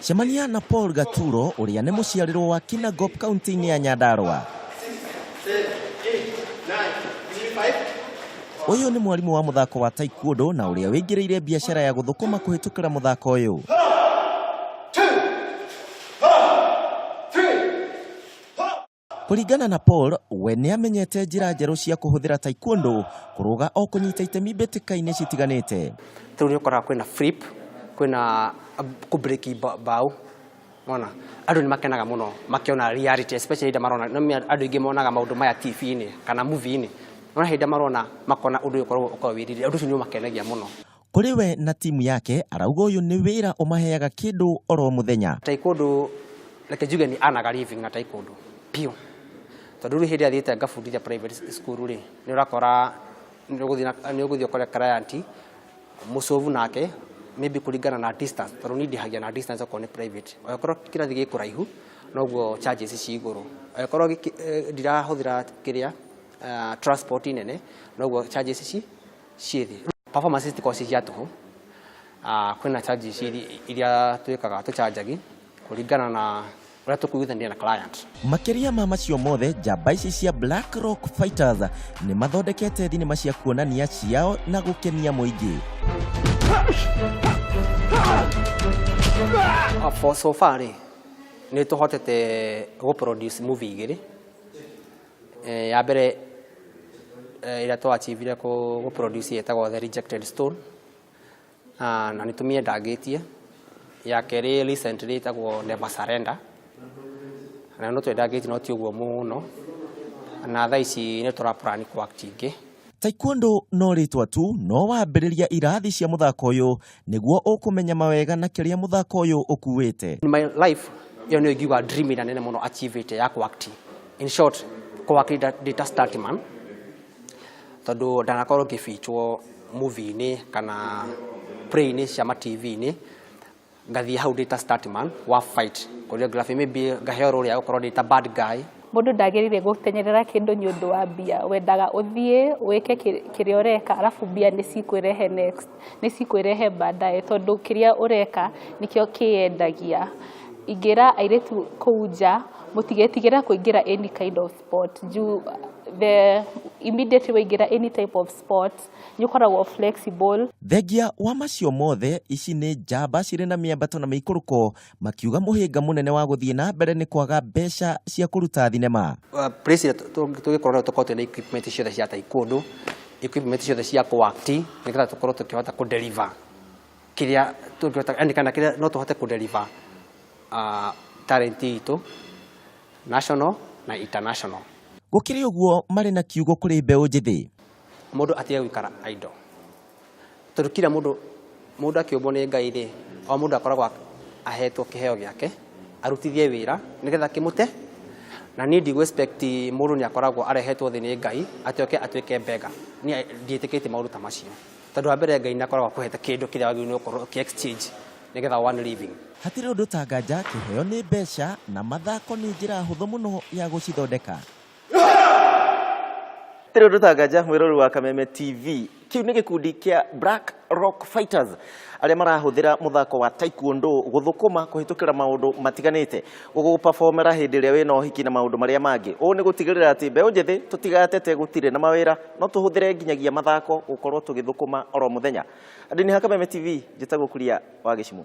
Cemania na Paul Gaturo ũrĩa nĩ mũciarĩrwo wa Kinangop kaunti-inĩ ya Nyandarua. Ũyũ nĩ mwarimũ wa mũthako wa taekwondo na ũrĩa wĩingĩrĩire biacara ya gũthũkũma kũhĩtũkĩra mũthako ũyũ. Kũringana na Paul, we nĩ amenyete njĩra njerũ cia kũhũthĩra taekwondo kũrũga o kũnyita itemi mbĩtĩka-inĩ citiganĩte. Rĩu nĩ ũkoraga kwĩna flip, kwĩna kũ break mbaũ, wona andũ nĩ makenaga mũno makĩona reality, especially hĩndĩ marona no andũ aingĩ monaga maũndũ maya TV-inĩ kana movie-inĩ, no hĩndĩ marona makona ũndũ ũyũ ũkoragwo ũkoragwo wĩ real, ũndũ ũcio nĩ ũmakenagia mũno. Kũrĩ we na timu yake arauga ũyũ nĩ wĩra ũmaheaga kĩndũ oro mũthenya. Taekwondo reke njuge nĩ anaga living na taekwondo biũ, tondũ rĩu hĩndĩ ĩrĩa thiĩte ngabundithia private school rĩ, nĩ ũrakora nĩ ũgũthiĩ ũkore client mũcovu nake maybe kũringana na distance, tondũ niĩ ndĩhagia na distance okorwo nĩ private, angĩkorwo kĩrathi gĩ kũraihu noguo charges ci igũrũ, angĩkorwo ndirahũthĩra kĩrĩa transport nene noguo charges ci ciĩ thĩ. Performance citikoragwo ci cia tũhũ, kwĩna charges iria twĩkaga tũcanjagi kũringana na ũrĩa tũkũiguithania na client. Makĩria ma macio mothe, njamba ici cia Black Rock Fighters nĩ mathondekete thinema cia kuonania ciao na gũkenia mũingĩ. For so far rĩ, nĩ tũhotete gũ produce movie igĩrĩ. Ya mbere ĩrĩa twa achieve gũ produce ĩtagwo The Rejected Stone, na nĩ tũmĩendangĩtie. Ya kerĩ recently ĩtagwo Never Surrender, nayo no twendangĩtie no ti ũguo mũno, na thaa ici nĩ tũra plan kũ act ingĩ. Taekwondo no rĩtwa tu, no wambĩrĩria irathi cia mũthako ũyũ nĩguo ũkũmenya mawega na kĩrĩa mũthako ũyũ ũkuĩte. In my life ĩyo nĩyo ingiuga dream ĩrĩa nene mũno achieve ya kũ act. In short, kũ act ndĩ ta stuntman, tondũ ndanakorwo ngĩbichwo movie-inĩ kana play-inĩ cia ma TV-inĩ, ngathiĩ hau ndĩ ta stuntman wa fight choreography, maybe ngaheo role ya gũkorwo ndĩ ta bad guy. Mũndũ ndagĩrĩire gũtenyerera kĩndũ nĩ ũndũ wa mbia, wendaga ũthiĩ wĩke kĩrĩa ũreka arabu mbia nĩ cikwĩrehe next, nĩ cikwĩrehe baadaye tondũ kĩrĩa ũreka nĩkĩo kĩyendagia. Ingĩra airĩtu kũu nja mũtigetigĩre kũingĩra any kind of sport juu the immediately waingĩra any type of sport nĩ ũkoragwo flexible. Thengia wa macio mothe, ici nĩ njamba cirĩ na mĩambato na mĩikũrũko makiuga mũhĩnga mũnene wa gũthiĩ na mbere nĩ kwaga mbeca cia kũruta thinema. Place ĩrĩa tũgĩkorwo nayo tũkorwo twĩna equipment ciothe cia taekwondo, equipment ciothe cia kũ act nĩgetha tũkorwo tũkĩhota kũ deliver kĩrĩa tũngĩhota, yani kana kĩrĩa no tũhote kũ deliver talent itũ national na international. Gũkĩrĩ ũguo marĩ na kiugo kũrĩ mbeũ njĩthĩ. Mũndũ atige gũikara idle, tondũ kila mũndũ, mũndũ akĩũmbwo nĩ Ngai rĩ, o mũndũ akoragwo ahetwo kĩheo gĩake arutithie wĩra nĩgetha kĩmũte, na niĩ ndigũ expect mũndũ nĩ akoragwo arehetwo thĩ nĩ Ngai atĩ oke atuĩke beggar. Niĩ ndiĩtĩkĩtie maũndũ ta macio, tondũ wa mbere Ngai nĩ akoragwo akũhete kĩndũ kĩrĩa wagĩrĩirwo nĩ gũkorwo ũkĩ exchange nĩgetha one living. Hatirĩ ũndũ ta nganja kĩheo nĩ mbeca na mathako nĩ njĩra hũthũ mũno ya gũcithondeka. Hatirĩ ũndũ ta nganja mwĩrori wa Kameme TV. Kĩu nĩ gĩkundi kĩa Black Rock Fighters arĩa marahũthĩra mũthako wa taekwondo gũthũkũma kũhĩtũkĩra maũndũ matiganĩte, gũgũperformera hĩndĩ ĩrĩa wĩna ũhiki na maũndũ marĩa mangĩ. Ũũ nĩ gũtigĩrĩra atĩ mbeũ njĩthĩ tũtigatete gũtirĩ na mawĩra, no tũhũthĩre nginyagia mathako gũkorwo tũgĩthũkũma oro mũthenya. Andũ-inĩ ha Kameme TV, njĩtagwo Kuria wa Gĩcimũ.